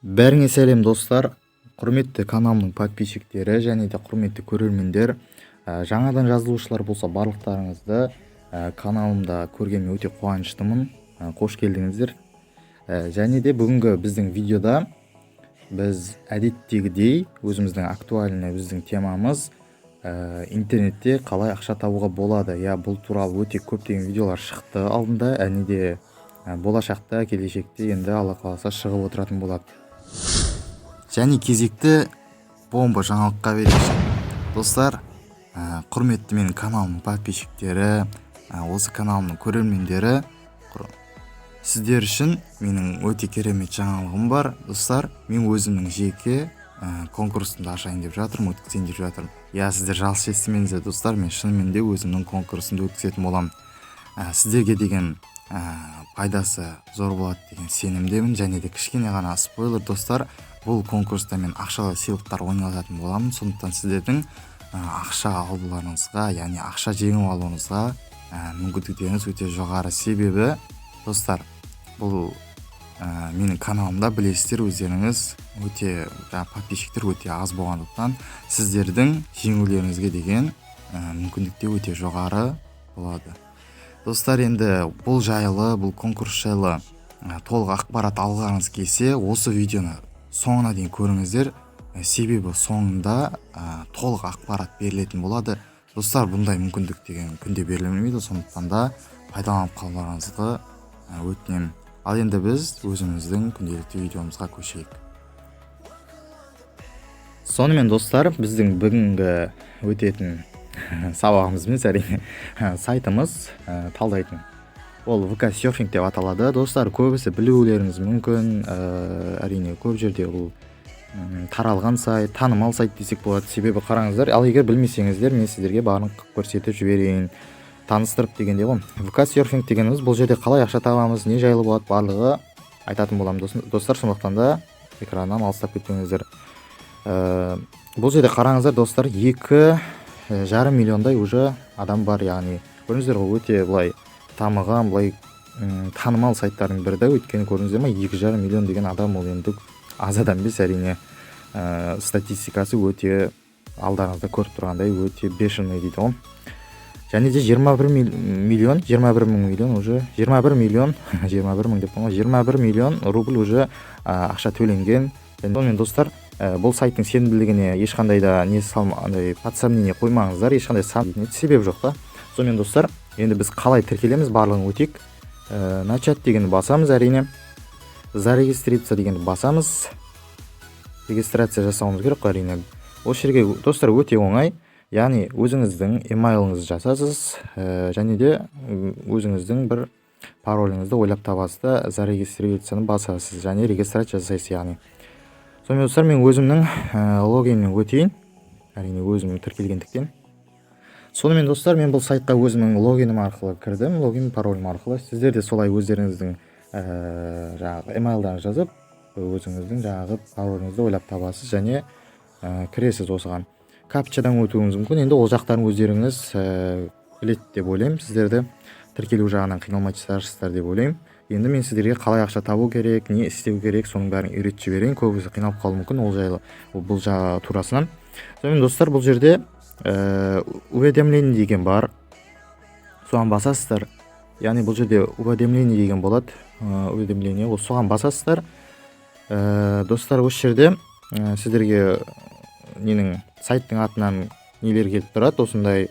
Бәріңе сәлем, достар! Құрметті каналымның подписчиктері және де құрметті көрермендер, жаңадан жазылушылар болса, барлықтарыңызды каналымда көргеніме өте қуаныштымын. Қош келдіңіздер! Және де бүгінгі біздің видеода біз әдеттегідей өзіміздің актуальный біздің темамыз интернетте қалай ақша табуға болады. Иә, бұл туралы өте көптеген видеолар шықты алдында, және де болашақта, келешекте енді, Алла қаласа, шығып отыратын болады. Және кезекті бомба жаңалыққа берейікші, достар. Құрметті менің каналымның подписчиктері, осы каналымның көрермендері, сіздер үшін менің өте керемет жаңалығым бар, достар. Мен өзімнің жеке конкурсымды ашайын деп жатырмын, өткізейін деп жатырмын. Иә, сіздер жалғыз естімеңіздер, достар, мен шынымен де өзімнің конкурсымды өткізетін боламын. Сіздерге деген пайдасы зор болады деген сенімдемін. Және де кішкене ғана спойлер, достар: бұл конкурста мен ақшалай сыйлықтар ойнататын боламын. Сондықтан сіздердің ақша алуларыңызға, яғни ақша жеңіп алуыңызға мүмкіндіктеріңіз өте жоғары. Себебі, достар, бұл менің каналымда, білесіздер өздеріңіз, өте жаңағы подписчиктер өте аз болғандықтан, сіздердің жеңулеріңізге деген мүмкіндік те өте жоғары болады. Достар, енді бұл жайлы, бұл конкурс жайлы толық ақпарат алғыңыз келсе, осы видеоны соңына дейін көріңіздер. Себебі соңында толық ақпарат берілетін болады. Достар, бұндай мүмкіндік деген күнде берілмейді, сондықтан да пайдаланып қалуларыңызды өтінемін. Ал енді біз өзіміздің күнделікті видеомызға көшейік. Сонымен, достар, біздің бүгінгі өтетін сабағымыз емес, әрине, сайтымыз талдайтын ол ВК серфинг деп аталады. Достар, көбісі білулеріңіз мүмкін, әрине, көп жерде бұл таралған сайт, танымал сайт десек болады. Себебі қараңыздар, ал егер білмесеңіздер, мен сіздерге барын көрсетіп жіберейін, таныстырып дегендей ғой. ВК серфинг дегеніміз, бұл жерде қалай ақша табамыз, не жайлы болады, барлығы айтатын боламын, достар. Сондықтан да экраннан алыстап кетпеңіздер. Бұл жерде қараңыздар, достар, 2,5 миллиондай уже адам бар. Яғни көрдіңіздер ғой, өте былай дамыған, былай танымал сайттардың бірі да. Өйткені көрдіңіздер ма, 2,5 миллион деген адам, ол енді аз адам емес, әрине. Статистикасы өте, алдарыңызда көріп тұрғандай, өте бешеный дейді ғой. Және де 21 миллион, 21 мың миллион, уже 21 миллион, 21 мың деппін ғой, 21 миллион рубль уже ақша төленген. Сонымен, достар, бұл сайттың сенімділігіне ешқандай да не салма, андай под сомнение қоймаңыздар, ешқандай себеп жоқ та. Сонымен, достар, енді біз қалай тіркелеміз, барлығын өтейік. Начать дегенді басамыз, әрине, зарегистрироваться дегенді басамыз. Регистрация жасауымыз керек қой, әрине. Осы жерге, достар, өте оңай, яғни өзіңіздің емайлыңызды жазасыз, және де өзіңіздің бір пароліңізді ойлап табасыз да, зарегистрироваться басасыз және регистрация жасайсыз. Яғни сонымен, достар, мен өзімнің логиніммен өтейін, әрине, өзім тіркелгендіктен. Сонымен, достар, мен бұл сайтқа өзімнің логинім арқылы кірдім, логин паролім арқылы. Сіздер де солай өздеріңіздің жаңағы емайлдарыңызды жазып, өзіңіздің жаңағы пароліңізді ойлап табасыз және кіресіз. Осыған капчадан өтуіңіз мүмкін. Енді ол жақтарын өздеріңіз біледі деп ойлаймын. Сіздерді тіркелу жағынан қиналмайтын шығарсыздар деп ойлаймын. Енді мен сіздерге қалай ақша табу керек, не істеу керек, соның бәрін үйретіп жіберейін. Көбісі қиналып қалуы мүмкін ол жайлы, бұл жағы турасынан. Сонымен, достар, бұл жерде уведомление деген бар, соған басасыздар. Яғни бұл жерде уведомление деген болады, уведомление, ол соған басасыздар. Достар, осы жерде сіздерге ненің, сайттың атынан нелер келіп тұрады, осындай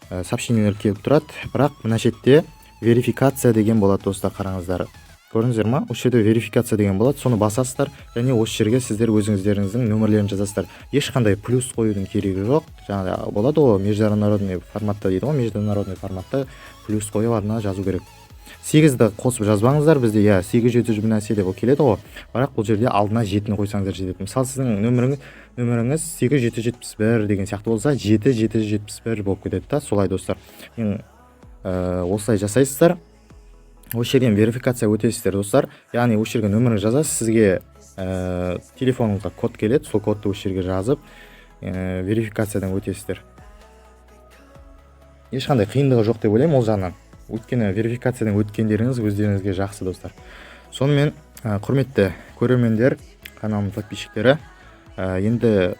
сообщениелер келіп тұрады. Бірақ мына шетте верификация деген болады, достар, қараңыздар, көрдіңіздер ма? Осы жерде верификация деген болады, соны басасыздар және осы жерге сіздер өзіңіздеріңіздің нөмірлерін жазасыздар. Ешқандай плюс қоюдың керегі жоқ. Жаңағы болады ғой, международный форматта дейді ғой, международный форматта плюс қойып артына жазу керек. Сегізді қосып жазбаңыздар. Бізде, иә, 8700 бір нәрсе деп келеді ғой, бірақ бұл жерде алдына жетіні қойсаңыздар жетеді. Мысалы, сіздің нөміріңіз 8771 деген сияқты болса, 7771 болып кетеді да. Солай, достар, мен осылай жасайсыздар. Осы жерден верификация өтесіздер, достар. Яғни осы жерге нөміріңізді жазасыз, сізге телефоныңызға код келеді, сол кодты осы жерге жазып, верификациядан өтесіздер. Ешқандай қиындығы жоқ деп ойлаймын ол жағынан, өйткені верификациядан өткендеріңіз өздеріңізге жақсы, достар. Сонымен, құрметті көрермендер, Каналымның подписчиктері, енді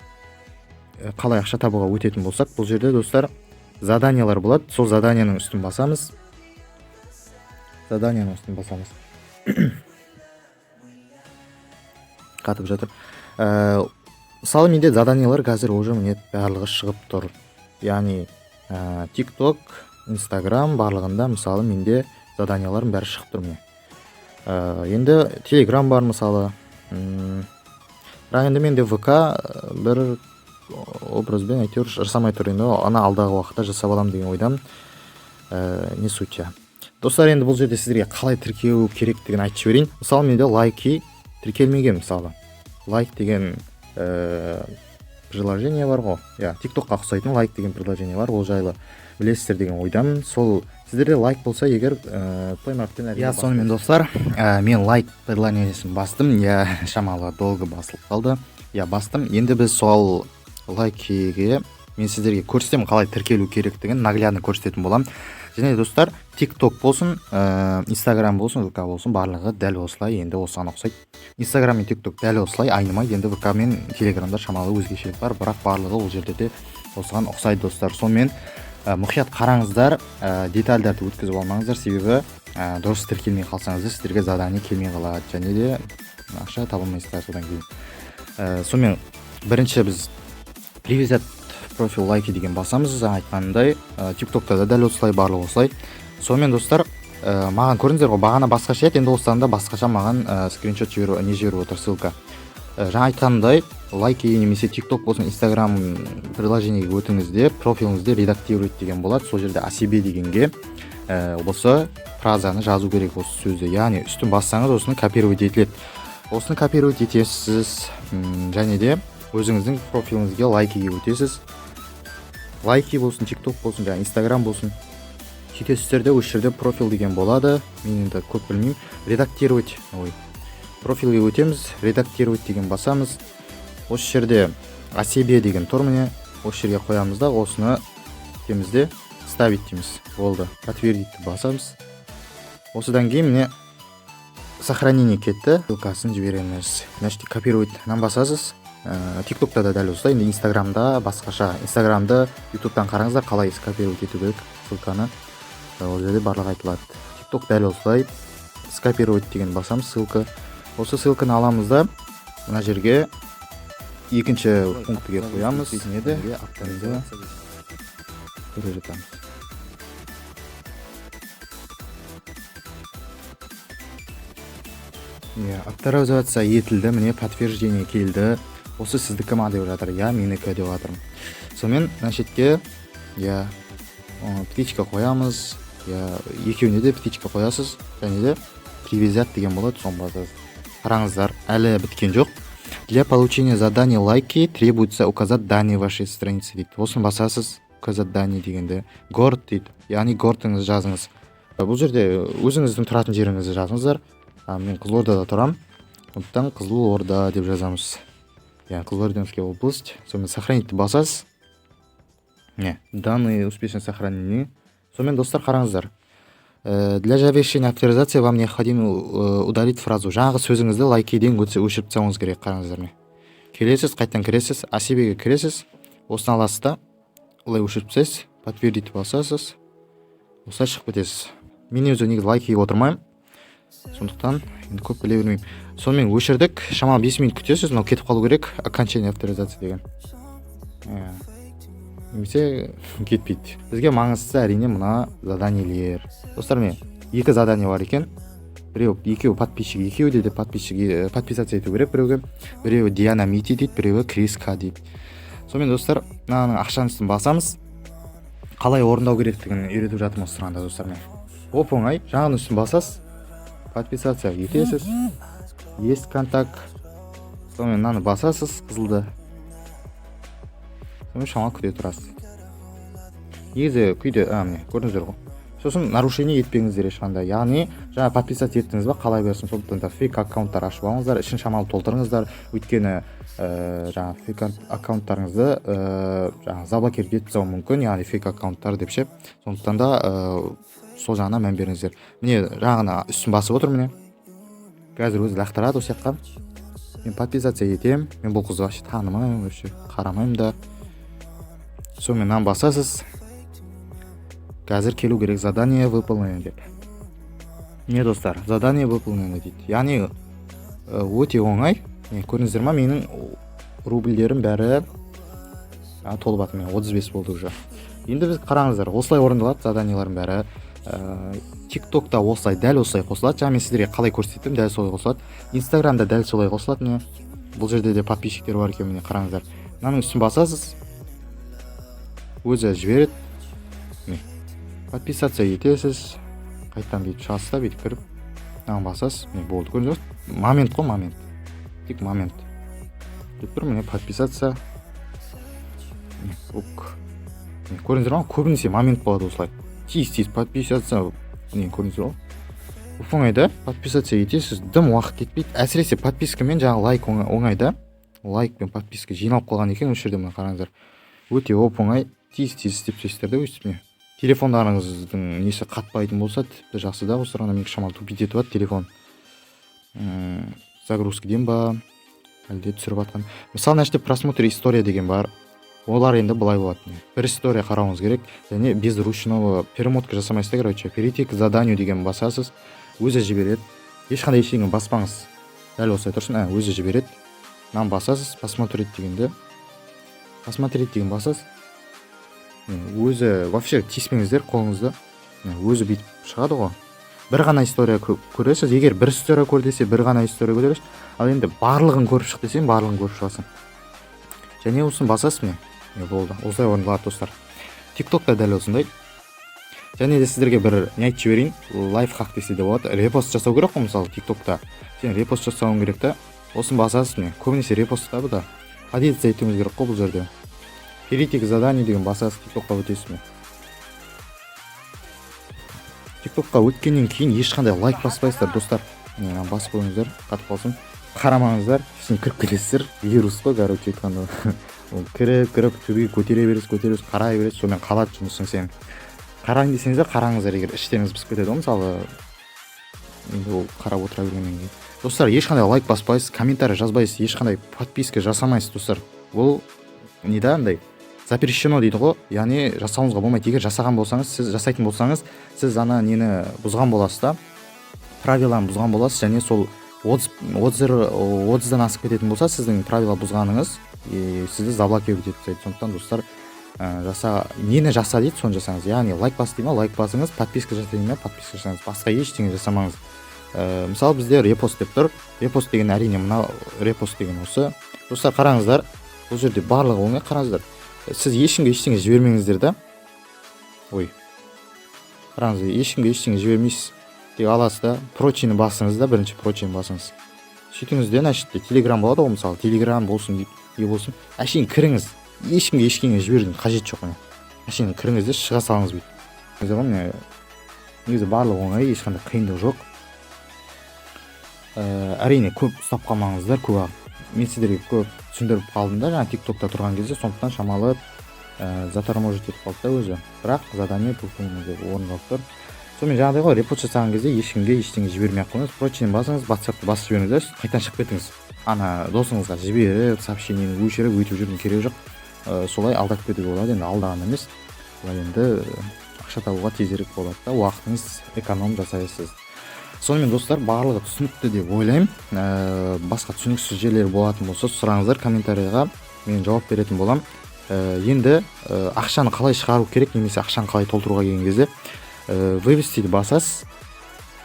қалай ақша табуға өтетін болсақ, бұл жерде, достар, заданиялар болады. Сол заданияның үстін басамыз, заданияның үстін басамыз. Қатып жатыр. Мысалы, менде заданиялар қазір уже, міне, барлығы шығып тұр, яғни ТикТок, Инстаграм, барлығында, мысалы, менде заданияларым бәрі шығып тұр, міне. Енді Телеграм бар, мысалы. Бірақ енді менде ВК бір образбен әйтеуір жасамай тұр. Енді ана алдағы уақытта жасап аламын деген ойдамын. Не суть. Достар, енді бұл жерде сіздерге қалай тіркеу керектігін айтып жіберейін. Мысалы, менде Лайки тіркелмеген. Мысалы, Лайк деген приложение бар ғой, иә, ТикТокқа ұқсайтын Лайк деген приложение бар. Ол жайлы білесіздер деген ойдамын. Сол сіздерде Лайк болса егер, Play Market-тен, иә. Сонымен, достар, мен Лайк приложениесін бастым, иә. Шамалы долго басылып қалды, иә. Бастым. Енді біз сол Лайкиге, мен сіздерге көрсетемін, қалай тіркелу керектігін наглядно көрсететін боламын. Және, достар, ТикТок болсын, Инстаграм болсын, ВК болсын, барлығы дәл осылай, енді осыған ұқсайды. Инстаграм мен ТикТок дәл осылай, айнымайды. Енді ВК мен Телеграмда шамалы өзгешелік бар, бірақ барлығы ол жерде де осыған ұқсайды. Достар, сонымен, мұқият қараңыздар, детальдарды өткізіп алмаңыздар, себебі дұрыс тіркелмей қалсаңыздар, сіздерге задание келмей қалады және де ақша таба алмайсыздар содан кейін. Сонымен, бірінші біз «Привязать профиль Лайки» деген басамыз. Жаңа айтқанымдай, ТикТокта да дәл осылай, барлығы осылай. Сонымен, достар, маған көрдіңіздер ғой, бағана басқаша еді, енді осыдан да басқаша маған скриншот жіберу, не жіберіп отыр, ссылка. Жаңа айтқанымдай, Лайки немесе ТикТок болсын, Инстаграм приложениеге өтіңіз де, профиліңізде «Редактировать» деген болады. Сол жерде «О себе» дегенге осы фразаны жазу керек, осы сөзді. Яғни үстін бассаңыз, осыны копировать етіледі. Осыны копировать етесіз және де өзіңіздің профиліңізге, Лайкиге өтесіз. Лайки болсын, ТикТок болсын, жаңағы Инстаграм болсын, сөйтесіздер де, осы жерде «Профиль» деген болады. Мен енді көп білмеймін. Редактировать, ой, профильге өтеміз, «Редактировать» деген басамыз. Осы жерде «О себе» деген тұр, міне, осы жерге қоямыз да, осыны етеміз де, «Вставить» дейміз. Болды, «Подтвердить» басамыз. Осыдан кейін, міне, сохранение кетті, ссылкасын жібереміз. Значит, «Копировать» басасыз. ТикТокта да дәл осылай. Енді Инстаграмда басқаша. Инстаграмды Ютубтан қараңыздар, қалай скопировать ету керек ссылканы. Ол жерде барлығы айтылады. ТикТок дәл осылай, «Скопировать» деген басамыз, ссылка. Осы ссылканы аламыз да, мына жерге, екінші пунктіге қоямыз. Еді енді көре жатамыз. Иә, авторизация етілді, міне, подтверждение келді. Осы сіздікі ма деп жатыр. Иә, менікі деп жатырмын. Сонымен, мына шетке, иә, птичка қоямыз, иә, екеуіне де птичка қоясыз және де «Привязать» деген болады, соны басасыз. Қараңыздар, әлі біткен жоқ. «Для получения задания Лайки требуется указать данные вашей страницы» дейді. Осыны басасыз, «Указать данные» дегенде. «Город» дейді, яғни городыңызды жазыңыз. Бұл жерде өзіңіздің тұратын жеріңізді жазыңыздар. Мен Қызылордада тұрамын, сондықтан Қызылорда деп жазамыз, иә, Қызылординская область. Сонымен, «Сохранить» басасыз. Міне, данные успешно сохранены. Сонымен, достар, қараңыздар. Для завершения авторизации вам необходимо удалить фразу. Жаңағы сөзіңізді Лайкиден өшіріп тастауыңыз керек. Қараңыздар, міне, келесіз, қайтадан кіресіз, «О себе» ге кіресіз, осыны аласыз да, былай өшіріп тастайсыз, «Подтвердить» басасыз, осылай шығып кетесіз. Мен өзі негізі Лайкиге отырмаймын, сондықтан енді көп біле бермеймін. Сонымен, өшірдік. Шамалы 5 минут күтесіз, мынау кетіп қалу керек, окончание авторизации деген, иә, немесе кетпейді. Бізге маңыздысы, әрине, мына заданиелер. Достар, міне, екі задание бар екен. Біреу, екеуі подписчик, екеуі де подписчик, подписаться ету керек біреуге. Біреуі Диана Мити дейді, біреуі Крис К дейді. Сонымен, достар, мынаның ақшаның үстін басамыз. Қалай орындау керектігін үйретіп жатырмын осы тұрғанда. Достар, міне, оп оңай жаңағының үстін басасыз, подписаться етесіз, есть контакт. Сонымен, мынаны басасыз, қызылды. Сонымен, шамалы күте тұрасыз. Негізі күйде, міне, көрдіңіздер ғой. Сосын нарушение етпеңіздер ешқандай, яғни жаңа подписаться еттіңіз ба, қалай берсін. Сондықтан да фейк аккаунттар ашып алыңыздар, ішін шамалы толтырыңыздар, өйткені жаңағы фейк аккаунттарыңызды жаңағы заблокировать етіп тастауы мүмкін, яғни фейк аккаунттар деп ше. Сондықтан да сол жағына мән беріңіздер. Міне, жаңағыны үстін басып отыр, міне, қазір өзі лақтырады осы жаққа. Мен подписаться етемін. Мен бұл қызды вообще танымаймын, вообще қарамаймын да. Сонымен, мынаны басасыз, қазір келу керек «Задание выполнено» деп. Не, достар, «Задание выполнено» дейді, яғни өте оңай. Міне, көрдіңіздер ма, менің рубльдерім бәрі толып жатыр, міне, 35 болды уже. Енді біз, қараңыздар, осылай орындалады заданиялардың бәрі. Тик токта осылай, дәл осылай қосылады. Жаңа мен сіздерге қалай көрсеттім, дәл солай қосылады. Инстаграмда дәл солай қосылады. Міне, бұл жерде де подписчиктер бар екен. Міне, қараңыздар, мынаның үстін басасыз, өзі жібереді. Міне, подписаться етесіз, қайтадан бүйтіп шығасыз да, бүйтіп кіріп, мынаны басасыз. Міне, болды, көрдіңіз ба? Момент қой, момент, тек момент деп тұр. Міне, подписаться. Міне, ок. Міне, көрдіңіздер ма, көбінесе момент болады осылай, тез тез подписаться. Міне, көрдіңіздер ғой, оп оңай да. Подписаться етесіз, дым уақыт кетпейді. Әсіресе подписка мен жаңағы лайк оңай да. Лайк пен подписка жиналып қалған екен осы жерде. Мына қараңыздар, өте оп оңай, тез тез істеп тастайсыздар да өйстіп. Міне, телефондарыңыздың несі қатпайтын болса, тіпті жақсы да. Осы арада менікі шамалы тупить етіп жатыр телефон, загрузкіден ба, әлде түсіріп жатқан. Мысалы, мына жерде «Просмотр история» деген бар. Олар енді былай болады: бір история қарауыңыз керек және без ручного перемотка жасамайсыз да. Короче, «Перейти к заданию» деген басасыз, өзі жібереді. Ешқандай ештеңе баспаңыз, дәл осылай тұрсын. Өзі жібереді. Мынаны басасыз, «Посмотреть» дегенді, «Посмотреть» деген басасыз. Міне, өзі, вообще тиіспеңіздер қолыңызды. Міне, өзі бүйтіп шығады ғой. Бір ғана история көресіз. Егер бір история көр десе, бір ғана история көресіз. Ал енді барлығын көріп шық десең, барлығын көріп шығасың. Және осыны басасыз. Міне, міне, болды, осылай орындалады, достар. Тик токта дәл осындай. Және де сіздерге бір не айтып жіберейін, лайфхак десе де болады. Репост жасау керек қой. Мысалы, Тик токта сен репост жасауың керек та. Осыны басасыз. Міне, көбінесе репост та, бұ да. Поделиться етуіңіз керек қой бұл жерде. «Перейти к заданию» деген басасыз, Тик токқа өтесіз. Міне, Тик токқа өткеннен кейін ешқандай лайк баспайсыздар, достар. Міне, мынаны басып қойыңыздар, қатып қалсын. Қарамаңыздар, ішіне кіріп кетесіздер. Вирус қой, короче айтқанда. Ол кіріп кіріп төбеге көтере бересіз, көтере бересіз, қарай бересіз. Сонымен қалады жұмысың сенің. Қарайын десеңіздер, қараңыздар. Егер іштеріңіз пісіп кетеді ғой, мысалы, енді ол қарап отыра бергеннен кейін. Достар, ешқандай лайк баспайсыз, комментарий жазбайсыз, ешқандай подписка жасамайсыз, достар. Ол не да, андай запрещено дейді ғой, яғни жасауыңызға болмайды. Егер жасаған болсаңыз, сіз жасайтын болсаңыз, сіз ана нені бұзған боласыз да, правиланы бұзған боласыз. Және сол 30-дан асып кететін болса сіздің правила бұзғаныңыз, и сізді заблокировать етіп тастайды. Сондықтан, достар, жаса, нені жаса дейді, соны жасаңыз. Яғни лайк бас дей ма, лайк басыңыз, подписка жаса дей ма, подписка жасаңыз, басқа ештеңе жасамаңыз. Мысалы, бізде «Репост» деп тұр. Репост деген, әрине, мына репост деген осы. Достар, қараңыздар, бұл жерде барлығы оңай. Қараңыздар, сіз ешкімге ештеңе жібермеңіздер да. Ой, қараңыз, ешкімге ештеңе жібермейсіз, тек аласыз да, «Прочийні» басыңыз да. Бірінші «Прочийні» басыңыз. Сөйтіңіз де, мына жерде Телеграм болады ғой. Мысалы, Телеграм болсын, не болсын, әшейін кіріңіз. Ешкімге ештеңе жіберудің қажеті жоқ. Міне, әшейін кіріңіз де, шыға салыңыз бүйтіп ғой. Міне, негізі барлығы оңай, ешқандай қиындық жоқ. Әрине, көп ұстап қалмаңыздар көп уақыт. Мен сіздерге көп түсіндіріп қалдым да жаңа Тик токта тұрған кезде, сондықтан шамалы заторможить етіп қалды да өзі. Бірақ «Задание выполнено» деп орындалып тұр. Сонымен, жаңағыдай ғой, репост жасаған кезде ешкімге ештеңе жібермей ақ қойыңыз. «Прочийні» басыңыз, Ватсапты басып жіберіңіз да, қайтадан шығып кетіңіз. Ана досыңызға жіберіп, сообщениені өшіріп, өйтіп жүрудің керегі жоқ. Солай алдап кетуге болады. Енді алдаған емес, былай енді ақша табуға тезірек болады да, уақытыңыз эконом жасайсыз. Сонымен, достар, барлығы түсінікті деп ойлаймын. Басқа түсініксіз жерлер болатын болса, сұраңыздар комментарийға, мен жауап беретін боламын. Енді ақшаны қалай шығару керек немесе ақшаны қалай толтыруға келген кезде, «Вывести» басасыз.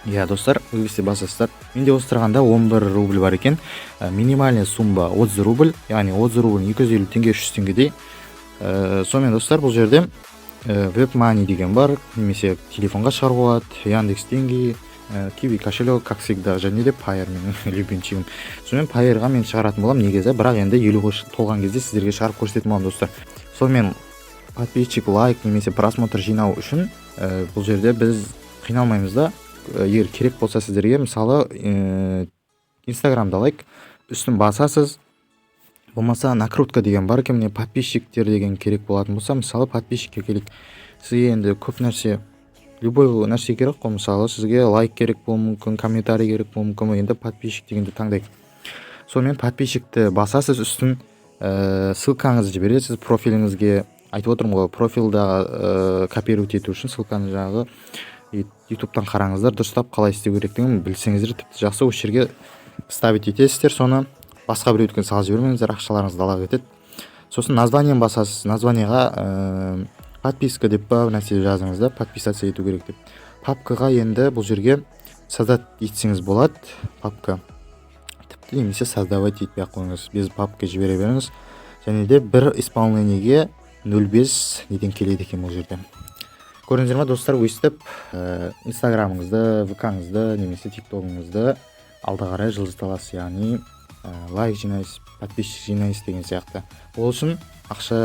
Иә, достар, «Вывести» басасыздар. Менде осы тұрғанда 11 рубль бар екен. Минимальная сумма 30 рубль, яғни 30 рубль 250 теңге, 300 теңгедей. Сонымен, достар, бұл жерде WebMoney деген бар немесе телефонға шығаруға болады, Яндекс Деньги, Киви кошелек, как всегда, және де Пайер, менің любимчигім. Сонымен, Пайерға мен шығаратын боламын негізі, бірақ енді 50 толған кезде сіздерге шығарып көрсететін боламын, достар. Сонымен, подписчик, лайк немесе просмотр жинау үшін бұл жерде біз қиналмаймыз да. Егер керек болса сіздерге, мысалы, Инстаграмда лайк үстін басасыз, болмаса «Накрутка» деген бар екен. Міне, подписчиктер деген керек болатын болса, мысалы, подписчикке келейік. Сізге енді көп нәрсе, любой нәрсе керек қой. Мысалы, сізге лайк керек болуы мүмкін, комментарий керек болуы мүмкін. Енді «Подписчик» дегенді таңдайық. Сонымен, подписчикті басасыз, үстін ссылкаңызды жібересіз профиліңізге. Айтып отырмын ғой, профильда копировать ету үшін ссылканы жаңағы Ютубтан қараңыздар дұрыстап, қалай істеу керектігін білсеңіздер, тіпті жақсы. Осы жерге вставить етесіздер соны, басқа біреудікін салып жібермеңіздер, ақшаларыңыз далаға кетеді. Сосын названиені басасыз. Названиеға подписка деп па, бір нәрсе жазыңыз да, подписаться ету керек деп. Папкаға енді бұл жерге создать етсеңіз болады папка тіпті, немесе создавать етпей ақ қойыңыз, без папка жібере беріңіз. Және де бір исполнениеге 0,5 неден келеді екен бұл жерде, көрдіңіздер ма, достар? Өйстіп Инстаграмыңызды, ВК-ңызды немесе Тиктогыңызды алда қарай жылжыта аласыз, яғни лайк жинайсыз, подписчик жинайсыз деген сияқты. Ол үшін ақша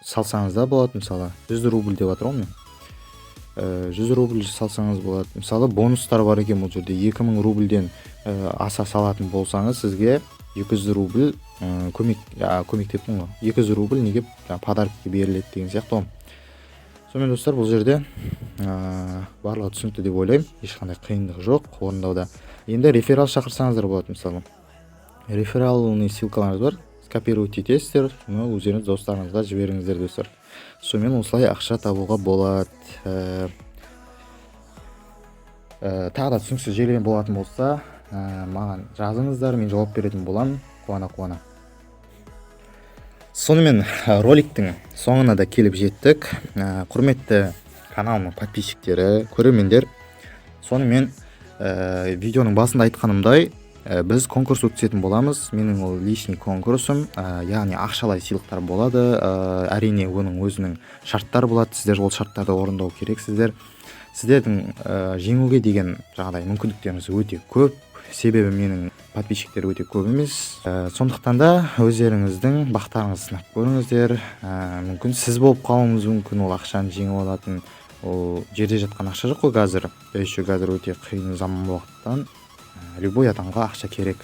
салсаңыз да болады. Мысалы, 100 рубль деп жатыр ғой міне. 100 рубль салсаңыз болады. Мысалы, бонустар бар екен бұл жерде: 2000 рубльден аса салатын болсаңыз, сізге 200 рубль көмек, көмек деппін ғой, 200 рубль неге, жаңағы подарок беріледі деген сияқты ғой. Сонымен, достар, бұл жерде барлығы түсінікті деп ойлаймын, ешқандай қиындық жоқ орындауда. Енді реферал шақырсаңыздар болады. Мысалы, реферальный ссылкаларыңыз бар, скопировать етесіздер, соны өздеріңіз достарыңызға жіберіңіздер, достар. Сонымен, осылай ақша табуға болады. Тағы да түсініксіз жерлер болатын болса, маған жазыңыздар, мен жауап беретін боламын қуана қуана. Сонымен, роликтің соңына да келіп жеттік. Құрметті каналымның подписчиктері, көрермендер, сонымен, видеоның басында айтқанымдай, біз конкурс өткізетін боламыз. Менің ол личный конкурсым, яғни ақшалай сыйлықтар болады. Әрине, оның өзінің шарттары болады, сіздер ол шарттарды орындау керексіздер. Сіздердің жеңуге деген жаңағыдай мүмкіндіктеріңіз өте көп, себебі менің подписчиктер өте көп емес. Сондықтан да өздеріңіздің бақтарыңызды сынап көріңіздер. Мүмкін, сіз болып қалуыңыз мүмкін ол ақшаны жеңіп алатын. Ол жерде жатқан ақша жоқ қой қазір, да еще қазір өте қиын заман болғандықтан, любой адамға ақша керек.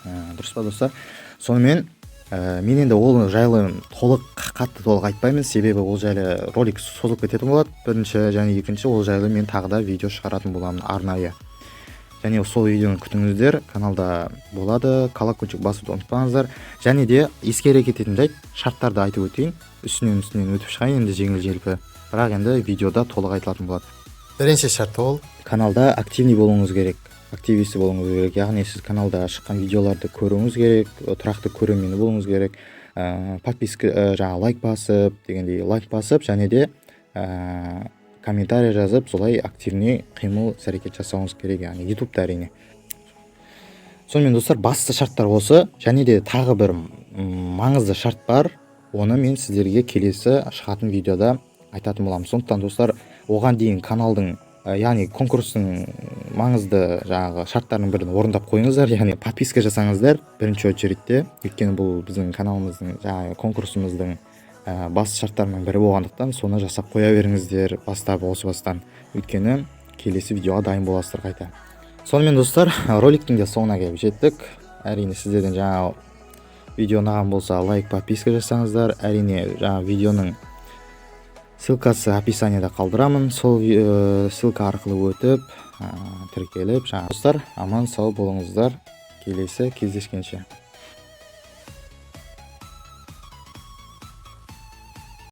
Дұрыс па, достар? Сонымен, мен енді ол жайлы толық, қатты толық айтпаймын, себебі ол жайлы ролик созылып кететін болады, бірінші. Және екінші, ол жайлы мен тағы да видео шығаратын боламын арнайы, және сол видеоны күтіңіздер, каналда болады. Колокольчик басуды ұмытпаңыздар. Және де ескере кететін жайт, шарттарды айтып өтейін, үстінен үстінен өтіп шығайын енді жеңіл желпі, бірақ енді видеода толық айтылатын болады. Бірінші шарт ол Каналда активный болуыңыз керек, активисті болуыңыз керек, яғни сіз каналда шыққан видеоларды көруіңіз керек, тұрақты көрермені болуыңыз керек, подписка, жаңағы лайк басып дегендей, лайк басып және де комментарий жазып, солай активный қимыл іс әрекет жасауыңыз керек, яғни Ютубта, әрине. Сонымен, достар, басты шарттар осы. Және де тағы бір маңызды шарт бар, оны мен сіздерге келесі шығатын видеода айтатын боламын. Сондықтан, достар, оған дейін каналдың, яғни конкурстың маңызды жаңағы шарттарының бірін орындап қойыңыздар, яғни подписка жасаңыздар бірінші очередьте, өйткені бұл біздің каналымыздың, жаңағы конкурсымыздың басты шарттарының бірі болғандықтан, соны жасап қоя беріңіздер бастап осы бастан, өйткені келесі видеоға дайын боласыздар қайта. Сонымен, достар, роликтің де соңына келіп жеттік. Әрине, сіздерден жаңағы видео ұнаған болса, лайк, подписка жасаңыздар. Әрине, жаңағы видеоның ссылкасы описанияда қалдырамын, сол ссылка арқылы өтіп, тіркеліп жаңағы. Достар, аман сау болыңыздар, келесі кездескенше.